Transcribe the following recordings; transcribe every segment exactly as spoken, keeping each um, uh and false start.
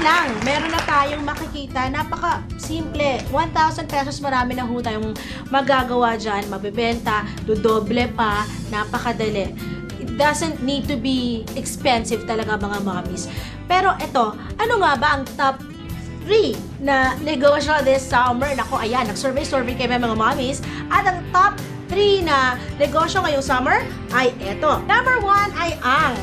lang, meron na tayong makikita. Napaka-simple. One thousand pesos, marami na ho tayong magagawa dyan, mabebenta, dodoble pa, napakadali. It doesn't need to be expensive talaga, mga mommies. Pero eto, ano nga ba ang top three na negosyo this summer? Nako, ayan, nag-survey-survey kami, mga mommies. At ang top three na negosyo ngayong summer ay eto. Number one ay ang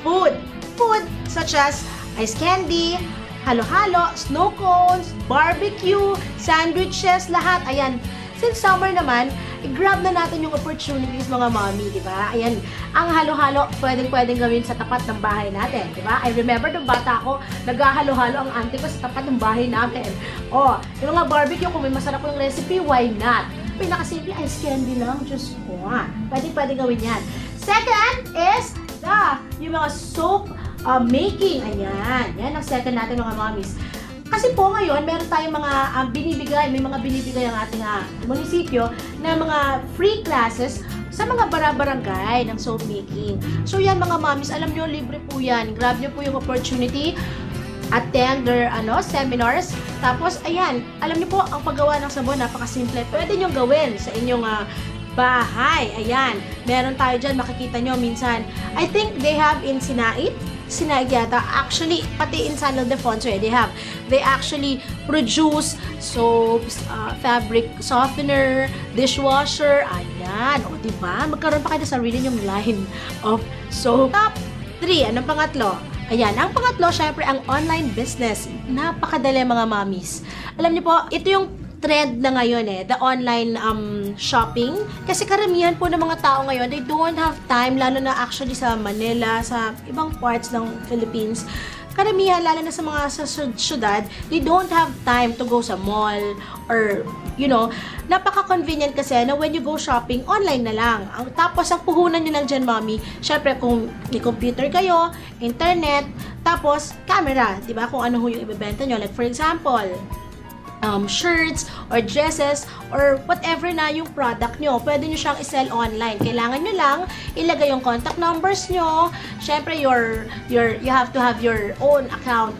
food. Food such as ice candy, halo-halo, snow cones, barbecue, sandwiches, lahat. Ayan. Since summer naman, i-grab na natin yung opportunities, mga mommy, di ba? Ayan, ang halo-halo, pwedeng-pwedeng gawin sa tapat ng bahay natin, di ba? I remember nung bata ako, naghahalo-halo ang auntie ko sa tapat ng bahay namin. Oh, yung mga barbecue, kung may masarap yung recipe, why not? Pinakasimple, ice candy lang, Diyos ko, ah. Pwede, pwede gawin yan. Second is the, yung mga soap, uh, making. Ayan, yan ang second natin, mga mommies. Kasi po ngayon, meron tayong mga, um, binibigay, may mga binibigay ang ating, ah, munisipyo na mga free classes sa mga barabarangay ng soap making. So yan, mga mommies, alam nyo, libre po yan. Grab nyo po yung opportunity, attend their, ano, seminars. Tapos, ayan, alam nyo po, ang paggawa ng sabon, napakasimple. Pwede nyong gawin sa inyong, ah, bahay. Ayan, meron tayo dyan, makikita nyo minsan. I think they have in Sinait. Sinait yata. Actually, pati in San Ildefonso, eh, they have. They actually produce soaps, ah, fabric softener, dishwasher. Ayan. O, di ba? Magkaroon pa kayo ng sarili nyong line of soap. Top three. Anong pangatlo? Ayan. Ang pangatlo, syempre, ang online business. Napakadali, mga mommies. Alam niyo po, ito yung trend na ngayon eh, the online, um, shopping. Kasi karamihan po ng mga tao ngayon, they don't have time, lalo na actually sa Manila, sa ibang parts ng Philippines. Karamihan, lalo na sa mga sa syud-, syudad, they don't have time to go sa mall or, you know, napaka-convenient kasi na when you go shopping, online na lang. Ang, tapos ang puhunan nyo lang dyan, mommy, syempre kung may computer kayo, internet, tapos camera, di ba? Kung ano ho yung ibebenta nyo. Like for example, um, shirts or dresses or whatever na yung product nyo, pwede nyo siyang i-sell online. Kailangan nyo lang ilagay yung contact numbers nyo. Syempre, your, your, you have to have your own account,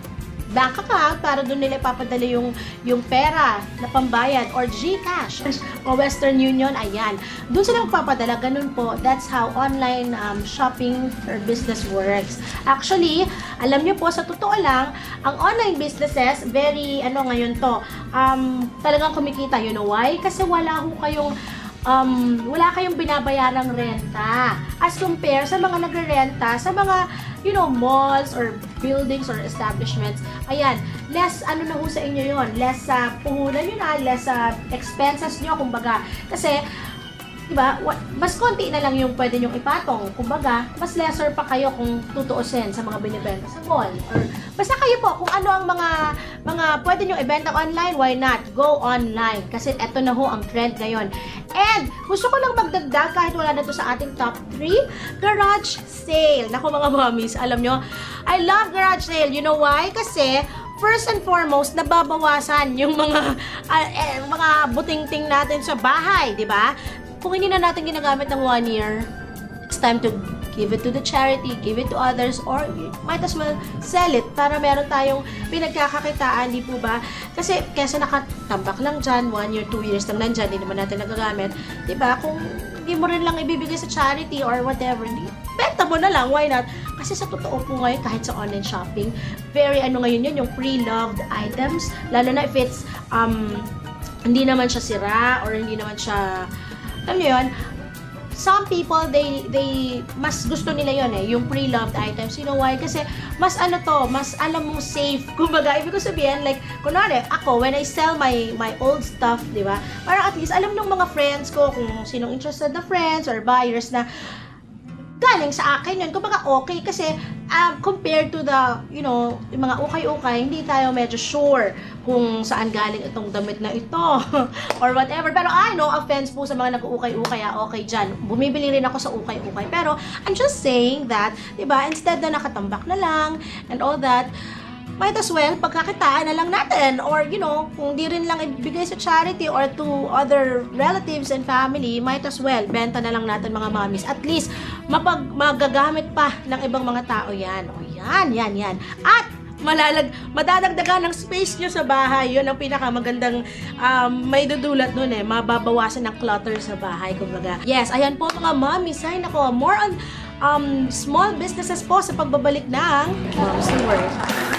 bank account, para doon nila ipapadala yung, yung pera na pambayad or GCash o Western Union. Ayan. Doon sila magpapadala. Ganun po. That's how online, um, shopping or business works. Actually, alam nyo po, sa totoo lang, ang online businesses, very, ano ngayon to, um, talagang kumikita. You know why? Kasi wala ho kayong, um, wala kayong binabayarang renta as compare sa mga nagrerenta sa mga, you know, malls or buildings or establishments. Ayan, less ano na ho sa inyo yon, less sa puhunan nyo na, less sa expenses nyo, kumbaga. Kasi, di ba, wa-, mas konti na lang yung pwede nyong ipatong. Kumbaga, mas lesser pa kayo kung tutuusin sa mga binibenta sa mall. Or, basta kayo po, kung ano ang mga, mga pwede nyong ibenta online, why not? Go online. Kasi eto na ho ang trend ngayon. And, gusto ko lang magdagdag, kahit wala na to sa ating top three, garage sale. Naku, mga mommies, alam nyo, I love garage sale. You know why? Kasi, first and foremost, nababawasan yung mga, ah, eh, mga butingting natin sa bahay, di ba? Kung hindi na natin ginagamit ng one year, it's time to give it to the charity, give it to others, or might as well sell it para meron tayong pinagkakakitaan, di po ba? Kasi kesa nakatambak lang dyan, one year, two years lang nandyan, di naman natin nagagamit, di ba? Kung hindi mo rin lang ibibigay sa charity or whatever, di, benta mo na lang, why not? Kasi sa totoo po ngayon, kahit sa online shopping, very ano ngayon yun, yung pre-loved items, lalo na if it's, um, hindi naman siya sira or hindi naman siya, alam niyo yun, some people, they, they, mas gusto nila yon eh, yung pre-loved items. You know why? Kasi mas ano to, mas alam mong safe. Kumbaga, ibig ko sabihin, like, kunwari, ako, when I sell my, my old stuff, di ba? Parang at least, alam ng mga friends ko, kung sinong interested na friends or buyers na galing sa akin yun. Kumbaga, okay kasi, um, compared to the, you know, yung mga ukay-ukay, hindi tayo medyo sure kung saan galing itong damit na ito or whatever. Pero I, no offense po sa mga nag-uukay-ukay, ah, okay dyan. Bumibili rin ako sa ukay-ukay. Pero I'm just saying that, di ba, instead na nakatambak na lang and all that, might as well pagkakitaan na lang natin, or, you know, kung di rin lang ibigay sa charity or to other relatives and family, might as well benta na lang natin, mga mommies. At least mapag magagamit pa ng ibang mga tao yan. O yan, yan, yan. At Malalag, madadagdagan ng space nyo sa bahay. Yun ang pinakamagandang um, may dudulat nun eh. Mababawasan ng clutter sa bahay, kumbaga. Yes, ayan po mga mommies. Ay, nako, more on um, small businesses po sa pagbabalik ng Moms to Work.